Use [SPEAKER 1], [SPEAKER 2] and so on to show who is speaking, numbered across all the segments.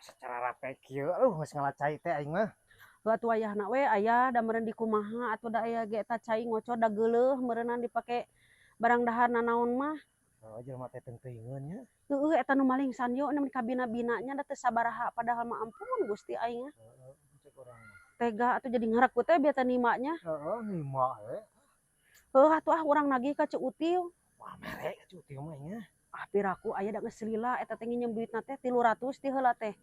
[SPEAKER 1] Secara rapi kieu eueuh geus ngala cai teh aing mah.
[SPEAKER 2] Heuh atuh wayahna we aya da meureun di kumaha atuh, da aya ge eta cai ngocor da geuleuh meureunnan dipake barang dahar nanaon mah.
[SPEAKER 1] Heuh, jelema teh teuing-teuingeun nya.
[SPEAKER 2] Heueuh, eta nu maling sanyo nu kabina-bina nya, da teu sabaraha padahal mah. Ampun Gusti aing ah.
[SPEAKER 1] Heeh, cek urang mah.
[SPEAKER 2] Tega atuh, jadi ngarekut teh bieu teh nima nya.
[SPEAKER 1] Heeh, nima we.
[SPEAKER 2] Heuh atuh ah, urang nagih ka Ceu Util.
[SPEAKER 1] Wah, mere ka Ceu Util mah nya.
[SPEAKER 2] Ah, piraku aya da geus lila eta teh nginjem duitna teh 300 ti heula teh.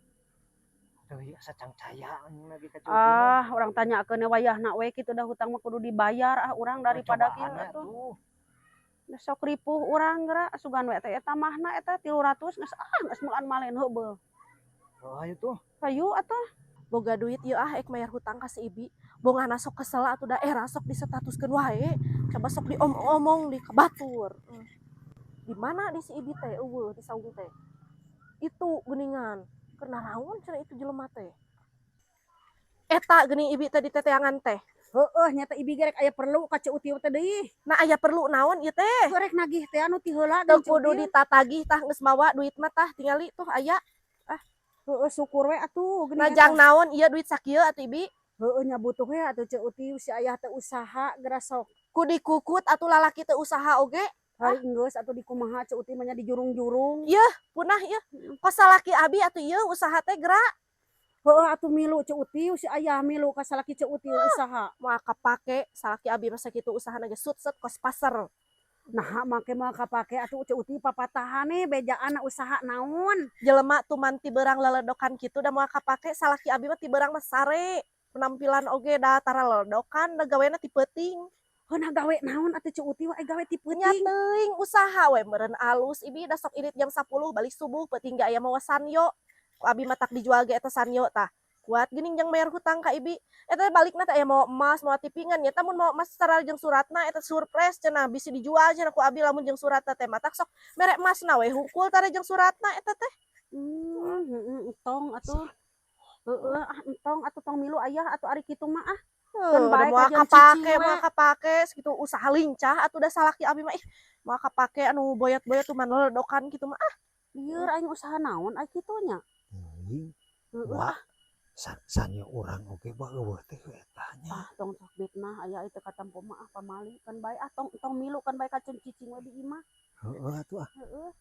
[SPEAKER 1] Deui asa cangcaya anjing nagih ka Ceu Util mah.
[SPEAKER 2] Ah, urang tanyakeun we wayahna we kitu, da hutang mah kudu dibayar ah urang daripada kieu
[SPEAKER 1] Cobaan
[SPEAKER 2] atuh.
[SPEAKER 1] Atuh.
[SPEAKER 2] Da sok ripuh urang geura, sugan we teh eta mahna eta 300 geus ah, geus meulaan malen heubeul.
[SPEAKER 1] Heuh, hayu tuh.
[SPEAKER 2] Hayu atuh.
[SPEAKER 3] Boga duit ieu ah, ek mayar hutang ka si Ibi. Bongana sok kesel atuh, da era sok disetatuskeun wae. Coba sok diomong-omong di ka batur. Di mana di si Ibi teh euweuh di saung teh. Itu geuningan. Keur naraon cenah itu jelema teh? Eta geuning Ibi teh di teteangan teh.
[SPEAKER 2] Heueuh, nya teh Ibi ge rek aya perlu ka Ceu Util teh deui.
[SPEAKER 3] Nah, aya perlu naon ieu teh?
[SPEAKER 2] Rek nagih teh anu ti heula
[SPEAKER 3] Teu
[SPEAKER 2] geuning Ceu
[SPEAKER 3] kudu
[SPEAKER 2] Util.
[SPEAKER 3] Ditatagih tah, geus mawa duit mah tah, tingali tuh aya.
[SPEAKER 2] Heueuh, syukur we atuh geuning
[SPEAKER 3] Nah,
[SPEAKER 2] eta.
[SPEAKER 3] Jang naon ieu duit sakieu atuh, Ibi?
[SPEAKER 2] Heueuh nya, butuh we atuh, Ceu Util, si ayah teh usaha geura sok.
[SPEAKER 3] Ku dikukut atuh, lalaki teh usaha oge.
[SPEAKER 2] Hari geus atuh di kumaha Ceu Util mah nya, dijurung-jurung.
[SPEAKER 3] Yeuh, punah ieu. Kos salaki abi atuh ieu usaha teh geura.
[SPEAKER 2] Heueuh atuh, milu Ceu Util, si ayah milu ka salaki Ceu Util usaha.
[SPEAKER 3] Moal kapake salaki abi mah sakitu usahana ge, sutset kos pasar.
[SPEAKER 2] Nah, make mah kapake atuh, Ceu Util, papatahane bejaan usaha naon.
[SPEAKER 3] Jelema tuman ti beurang leledokan kitu da moal kapake. Salaki abi mah ti beurang mah sare. Penampilan oge da tara leledokan, da gawena ti peuting.
[SPEAKER 2] Heuh, gawe naon atuh Ceu Util ai gawe ti
[SPEAKER 3] Nya
[SPEAKER 2] peuting?
[SPEAKER 3] Teuing, usaha we meureun alus Ibi, da sok indit jam 10 balik subuh, peuting ge aya mawa sanyo. Ku abi matak dijual ge eta sanyo tah. Kuat geuning jang mayar hutang ka Ibi. Eta balikna teh aya mawa emas, mawa TV, ngan nya mun mawa emas secara jeung suratna eta surprise cenah, bisi dijual cenah ku abi lamun jeung suratna teh. Matak sok mere emasna we hungkul tara jeung suratna eta teh.
[SPEAKER 2] Heeh, entong atuh. Heeh, ah entong atuh, tong milu ayah atuh ari kitu mah ah.
[SPEAKER 3] Heuh,
[SPEAKER 2] Kan
[SPEAKER 3] da
[SPEAKER 2] bae
[SPEAKER 3] moal
[SPEAKER 2] kajian
[SPEAKER 3] kapake,
[SPEAKER 2] cicing we.
[SPEAKER 3] Moal kapake sakitu usaha lincah atuh da salaki abi mah, ih, moal kapake anu boyot-boyot tuman leledokan kitu mah ah.
[SPEAKER 2] Lieur aing, usaha naon ai kitu nya?
[SPEAKER 1] Teuing.
[SPEAKER 2] Heeh.
[SPEAKER 1] Wah, sanyo urang oge bah euweuh teh eta nya.
[SPEAKER 2] Ah, tong sok fitnah aya itu katampo mah ah, pamali kan bae ah, tong tong milu kan bae kaceun cicing we di imah.
[SPEAKER 1] Heeh atuh ah.
[SPEAKER 2] Heeh.